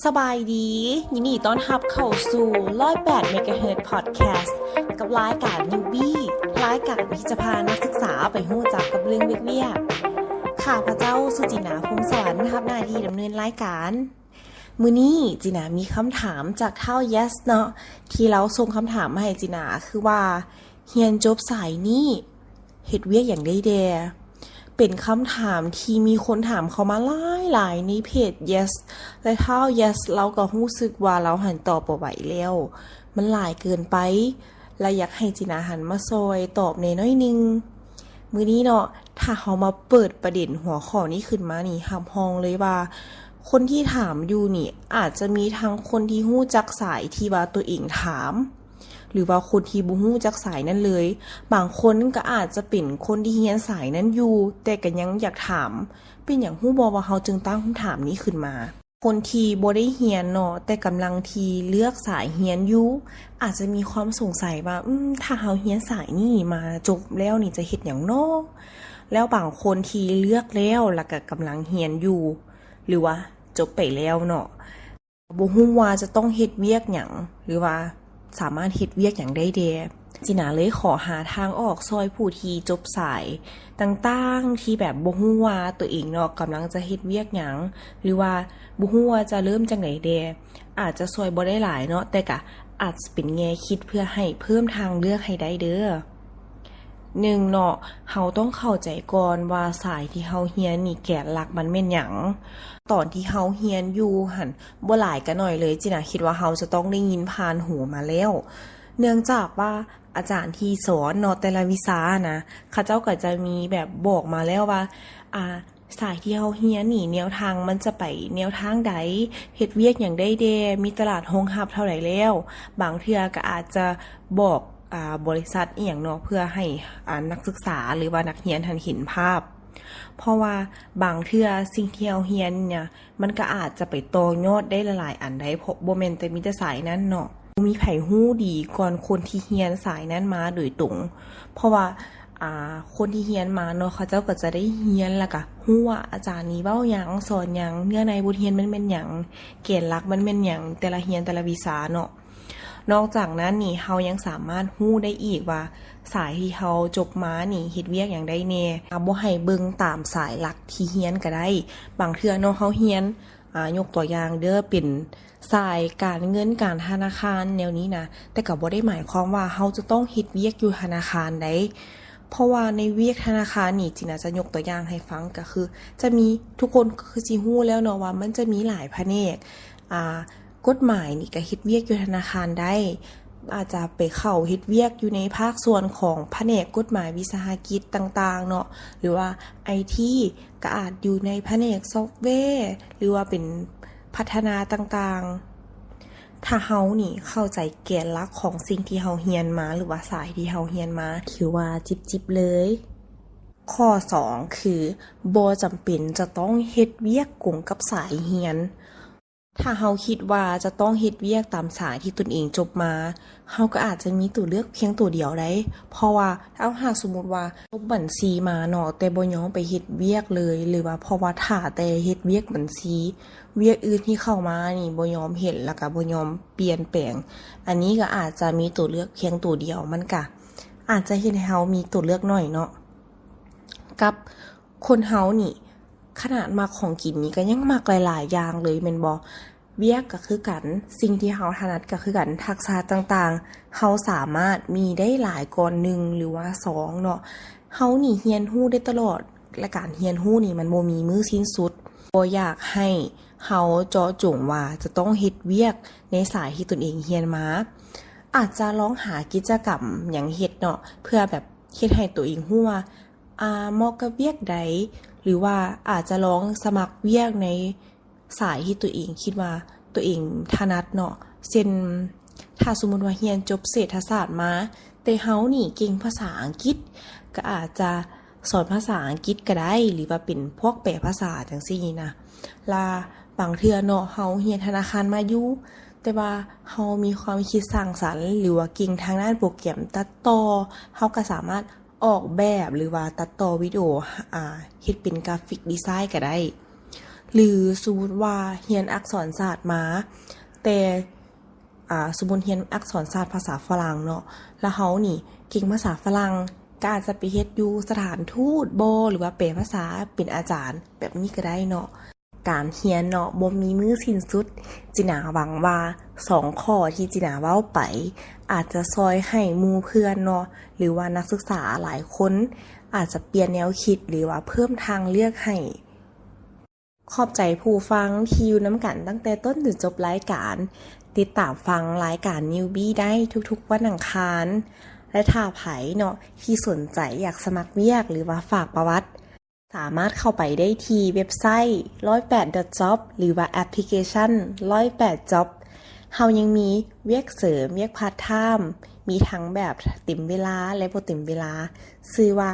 ສະບາຍດີ, ຍິນດີຕ້ອນຮັບເຂົ້າສູ່ ຮ້ອຍແປດ ເມກາເຮີດ ພອດແຄສ ກັບລາຍການ Newbie ລາຍການທີ່ຈະພານັກສຶກສາໄປຮູ້ຈັກກັບເລື່ອງວຽກໆ. ຂ້າພະເຈົ້າ ສຸຈິນາ ພົງສະຫວັນ ຮັບໜ້າທີ່ດຳເນີນລາຍການ. ມື້ນີ້ຈິນາມີຄຳຖາມຈາກທ້າວ Yes ເນາະ ທີ່ລາວສົ່ງຄຳຖາມມາໃຫ້ຈິນາ ຄືວ່າ ຮຽນຈົບສາຍນີ້ ເຮັດວຽກຫຍັງໄດ້ແດ່? ເປັນຄຳຖາມທີ່ມີຄົນຖາມເຂົ້າມາຫຼາຍໆໃນເພຈ Yes ແລະ ທ້າວ Yes ລາວກໍຮູ້ສຶກວ່າລາວຫັ້ນຕອບບໍ່ໄຫວແລ້ວ, ມັນຫຼາຍເກີນໄປ ລະຢາກໃຫ້ຈິນາຫັ້ນມາຊ່ອຍຕອບແດ່ໜ້ອຍໜຶ່ງ. ມື້ນີ້ເນາະ ຖ້າເຮົາມາເປີດປະເດັນຫົວຂໍ້ນີ້ຂຶ້ນມານີ້ ຮັບຮອງເລີຍວ່າ ຄົນທີ່ຖາມຢູ່ນີ້ ອາດຈະມີທັງຄົນທີ່ຮູ້ຈັກສາຍທີ່ວ່າຕົວເອງຖາມ ຫຼືວ່າຄົນທີ່ບໍ່ຮູ້ຈັກສາຍນັ້ນເລີຍ. ບາງຄົນກໍອາດຈະເປັນຄົນທີ່ຮຽນສາຍນັ້ນຢູ່ ແຕ່ກໍຍັງຢາກຖາມ, ເປັນຫຍັງຮູ້ບໍ່ວ່າເຮົາຈຶ່ງຕັ້ງຄຳຖາມນີ້ຂຶ້ນມາ? ຄົນທີ່ບໍ່ໄດ້ຮຽນເນາະ ແຕ່ກຳລັງທີ່ເລືອກສາຍຮຽນຢູ່ ອາດຈະມີຄວາມສົງໄສວ່າ ອືມ ຖ້າເຮົາຮຽນສາຍນີ້ມາຈົບແລ້ວນີ້ຈະເຮັດຫຍັງນໍ? ແລ້ວບາງຄົນທີ່ເລືອກແລ້ວ ແລ້ວກໍກຳລັງຮຽນຢູ່ ຫຼືວ່າຈົບໄປແລ້ວເນາະ ບໍ່ຮູ້ວ່າຈະຕ້ອງເຮັດວຽກຫຍັງ ຫຼືວ່າສາມາດເຮັດວຽກຫຍັງໄດ້ແດ່. ຈິນາເລີຍຂໍຫາທາງອອກຊ່ອຍຜູ້ທີ່ຈົບສາຍຕ່າງໆ ທີ່ແບບບໍ່ຮູ້ວ່າຕົວເອງເນາະ ກຳລັງຈະເຮັດວຽກຫຍັງ ຫຼືວ່າບໍ່ຮູ້ວ່າຈະເລີ່ມຈັ່ງໃດແດ່. ອາດຈະຊ່ວຍບໍ່ໄດ້ຫຼາຍເນາະ ແຕ່ກະອາດຈະເປັນແງ່ຄິດເພື່ອໃຫ້ເພີ່ມທາງເລືອກໃຫ້ໄດ້ເດີ້. ໜຶ່ງເນາະ, ເຮົາຕ້ອງເຂົ້າໃຈກ່ອນວ່າສາຍທີ່ເຮົາຮຽນນີ້ແກນຫຼັກມັນແມ່ນຫຍັງ. ຕອນທີ່ເຮົາຮຽນຢູ່ຫັ້ນ ບໍ່ຫຼາຍກໍໜ້ອຍເລີຍ, ຈິນາຄິດວ່າເຮົາຈະຕ້ອງໄດ້ຍິນຜ່ານຫູມາແລ້ວ. ເນື່ອງຈາກວ່າອາຈານທີ່ສອນເນາະ ແຕ່ລະວິຊານະ ເຂົາເຈົ້າກໍຈະມີແບບບອກມາແລ້ວວ່າ ອ່າ ສາຍທີ່ເຮົາຮຽນນີ້ ແນວທາງມັນຈະໄປແນວທາງໃດ, ເຮັດວຽກຫຍັງໄດ້ແດ່, ມີຕະຫຼາດຮອງຮັບເທົ່າໃດແລ້ວ. ບາງເທື່ອກໍອາດຈະບອກ ອ່າ ບໍລິສັດອີ່ຫຍັງເນາະ ເພື່ອໃຫ້ ອ່າ ນັກສຶກສາ ຫຼືວ່ານັກຮຽນຫັ້ນເຫັນພາບ. ເພາະວ່າບາງເທື່ອສິ່ງທີ່ເຮົາຮຽນນີ້ນະ ມັນກໍອາດຈະໄປຕໍ່ຍອດໄດ້ຫຼາຍໆອັນໃດ໋ ເພາະບໍ່ແມ່ນແຕ່ມີແຕ່ສາຍນັ້ນເນາະ. ບໍ່ມີໃຜຮູ້ດີກ່ອນຄົນທີ່ຮຽນສາຍນັ້ນມາໂດຍຕົງ ເພາະວ່າ ອ່າ ຄົນທີ່ຮຽນມາເນາະ ເຂົາເຈົ້າກໍຈະໄດ້ຮຽນ ແລ້ວກໍຮູ້ວ່າອາຈານນີ້ເວົ້າຫຍັງ ສອນຫຍັງ ເນື້ອໃນບົດຮຽນມັນແມ່ນຫຍັງ ແກນຫຼັກມັນແມ່ນຫຍັງ ແຕ່ລະຮຽນແຕ່ລະວິຊາເນາະ. ນອກຈາກນັ້ນນີ້ ເຮົາຍັງສາມາດຮູ້ໄດ້ອີກວ່າສາຍທີ່ເຮົາຈົບມານີ້ເຮັດວຽກຫຍັງໄດ້ແດ່ ບໍ່ໃຫ້ເບິ່ງຕາມສາຍຫຼັກທີ່ຮຽນກໍໄດ້. ບາງເທື່ອເນາະ ເຮົາຮຽນ ອ່າ ຍົກຕົວຢ່າງເດີ້ ເປັນສາຍການເງິນການທະນາຄານແນວນີ້ນະ ແຕ່ກໍບໍ່ໄດ້ໝາຍຄວາມວ່າເຮົາຈະຕ້ອງເຮັດວຽກຢູ່ທະນາຄານໃດ໋ ເພາະວ່າໃນວຽກທະນາຄານນີ້ ຈິນອາດຈະຍົກຕົວຢ່າງໃຫ້ຟັງ ກໍຄືຈະມີ ທຸກຄົນກໍຄືຊິຮູ້ແລ້ວເນາະວ່າມັນຈະມີຫຼາຍພະແນກ ອ່າ ກົດໝາຍນີ້ກໍເຮັດວຽກຢູ່ທະນາຄານໄດ້ ອາດຈະໄປເຂົ້າເຮັດວຽກຢູ່ໃນພາກສ່ວນຂອງພະແນກກົດໝາຍວິສາຫະກິດຕ່າງໆເນາະ ຫຼືວ່າໄອທີ ກໍອາດຢູ່ໃນພະແນກຊອບແວ ຫຼືວ່າເປັນພັດທະນາຕ່າງໆ. ຖ້າເຮົານີ້ເຂົ້າໃຈແກນຫຼັກຂອງສິ່ງທີ່ເຮົາຮຽນມາ ຫຼືວ່າສາຍທີ່ເຮົາຮຽນມາ ຖືວ່າຈິບໆເລີຍ. ຂໍ້ສອງ ຄື ບໍ່ຈຳເປັນຈະຕ້ອງເຮັດວຽກກົງກັບສາຍຮຽນ. ຖ້າເຮົາຄິດວ່າຈະຕ້ອງເຮັດວຽກຕາມສາຍທີ່ຕົນເອງຈົບມາ, ເຮົາກໍອາດຈະມີຕົວເລືອກພຽງຕົວດຽວໄດ໋. ເພາະວ່າ ເອົາ ຫາກສົມມຸດວ່າຈົບບັນຊີມາເນາະ, ແຕ່ບໍ່ຍອມໄປເຮັດວຽກເລີຍ ຫຼືວ່າເພາະວ່າຖ້າແຕ່ເຮັດວຽກບັນຊີ, ວຽກອື່ນທີ່ເຂົ້າມານີ້ບໍ່ຍອມເຮັດ ແລ້ວກໍບໍ່ຍອມປ່ຽນແປງ, ອັນນີ້ກໍອາດຈະມີຕົວເລືອກພຽງຕົວດຽວ, ມັນກໍອາດຈະເຮັດໃຫ້ເຮົາມີຕົວເລືອກໜ້ອຍເນາະ. ກັບຄົນເຮົານີ້ ຂະໜາດມັກຂອງກິນນີ້ກໍຍັງມັກຫຼາຍໆຢ່າງເລີຍແມ່ນບໍ່? ວຽກກໍຄືກັນ, ສິ່ງທີ່ເຮົາຖະໜັດກໍຄືກັນ, ທັກສະຕ່າງໆ ເຮົາສາມາດມີໄດ້ຫຼາຍກ່ອນໜຶ່ງ ຫຼືວ່າສອງເນາະ. ເຮົານີ້ຮຽນຮູ້ໄດ້ຕະຫຼອດ ແລະ ການຮຽນຮູ້ນີ້ມັນບໍ່ມີມື້ສິ້ນສຸດ. ບໍ່ຢາກໃຫ້ເຮົາເຈາະຈົງວ່າຈະຕ້ອງເຮັດວຽກໃນສາຍທີ່ຕົນເອງຮຽນມາ. ອາດຈະລອງຫາກິດຈະກຳຫຍັງເຮັດເນາະ ເພື່ອແບບເຮັດໃຫ້ຕົວເອງຮູ້ວ່າ ອ່າ ເໝາະກັບວຽກໃດ ຫຼືວ່າອາດຈະລອງສະໝັກວຽກໃນສາຍທີ່ຕົວເອງຄິດວ່າຕົວເອງຖະໜັດເນາະ. ເຊັ່ນ ຖ້າສົມມຸດວ່າຮຽນຈົບເສດຖະສາດມາ ແຕ່ເຮົານີ້ເກັ່ງພາສາອັງກິດ ກໍອາດຈະສອນພາສາອັງກິດກໍໄດ້ ຫຼືວ່າເປັນພວກແປພາສາຈັ່ງຊີ້ນະ. ລະບາງເທື່ອເນາະ ເຮົາຮຽນທະນາຄານມາຢູ່ ແຕ່ວ່າເຮົາມີຄວາມຄິດສ້າງສັນ ຫຼືວ່າເກັ່ງທາງດ້ານໂປຣແກຣມຕັດຕໍ່, ເຮົາກໍສາມາດອອກແບບ ຫຼືວ່າຕັດຕໍ່ວິດີໂອ ອາ ເຮັດເປັນກຣາຟິກດີໄຊກໍໄດ້. ຫຼືສົມມຸດວ່າຮຽນອັກສອນສາດມາ ແຕ່ ອ່າ ສົມມຸດຮຽນອັກສອນສາດພາສາຝຣັ່ງເນາະ ແລ້ວເຮົານີ້ເກັ່ງພາສາຝຣັ່ງ ກໍອາດຈະໄປເຮັດຢູ່ສະຖານທູດບໍ ຫຼືວ່າແປພາສາ ເປັນອາຈານ ແບບນີ້ກໍໄດ້ເນາະ. ການຮຽນເນາະ ບໍ່ມີມື້ສິ້ນສຸດ. ຈີນາຫວັງວ່າສອງຂໍ້ທີ່ຈີນາເວົ້າໄປ ອາດຈະຊ່ອຍໃຫ້ໝູ່ເພື່ອນເນາະ ຫຼືວ່ານັກສຶກສາຫຼາຍຄົນ ອາດຈະປ່ຽນແນວຄິດ ຫຼືວ່າເພີ່ມທາງເລືອກໃຫ້. ຂອບໃຈຜູ້ຟັງທີ່ຢູ່ນຳກັນຕັ້ງແຕ່ຕົ້ນຈົນຈົບລາຍການ. ຕິດຕາມຟັງລາຍການ Newbie ໄດ້ທຸກໆວັນອັງຄານ ແລະ ຖ້າໃຜເນາະ ທີ່ສົນໃຈຢາກສະໝັກວຽກ ຫຼືວ່າຝາກປະຫວັດ ສາມາດເຂົ້າໄປໄດ້ທີ່ເວັບໄຊ ໜຶ່ງຮ້ອຍແປດ ດອດ ຈັອບ ຫຼືວ່າແອັບພລິເຄຊັນ ໜຶ່ງຮ້ອຍແປດ ຈັອບ. ເຮົາຍັງມີວຽກເສີມ, ວຽກພາດທາມ, ມີທັງແບບເຕັມເວລາ ແລະ ບໍ່ເຕັມເວລາ, ຊື່ວ່າ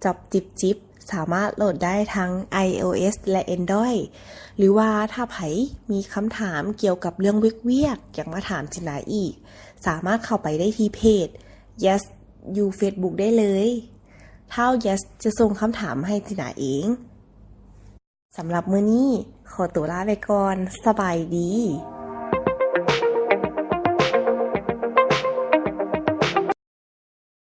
ຈັອບຈິບຈິບ, ສາມາດໂຫຼດໄດ້ທັງ iOS ແລະ Android. ຫຼືວ່າຖ້າໃຜມີຄຳຖາມກ່ຽວກັບເລື່ອງວຽກໆ ຢາກມາຖາມຈິນດາອີກ, ສາມາດເຂົ້າໄປໄດ້ທີ່ເພຈ Yes You Facebook ໄດ້ເລີຍ. ທ້າວ Yes ຈະສົ່ງຄຳຖາມໃຫ້ຈິນດາເອງ. ສຳລັບມື້ນີ້ ຂໍຕົວລາໄປກ່ອນ. ສະບາຍດີ.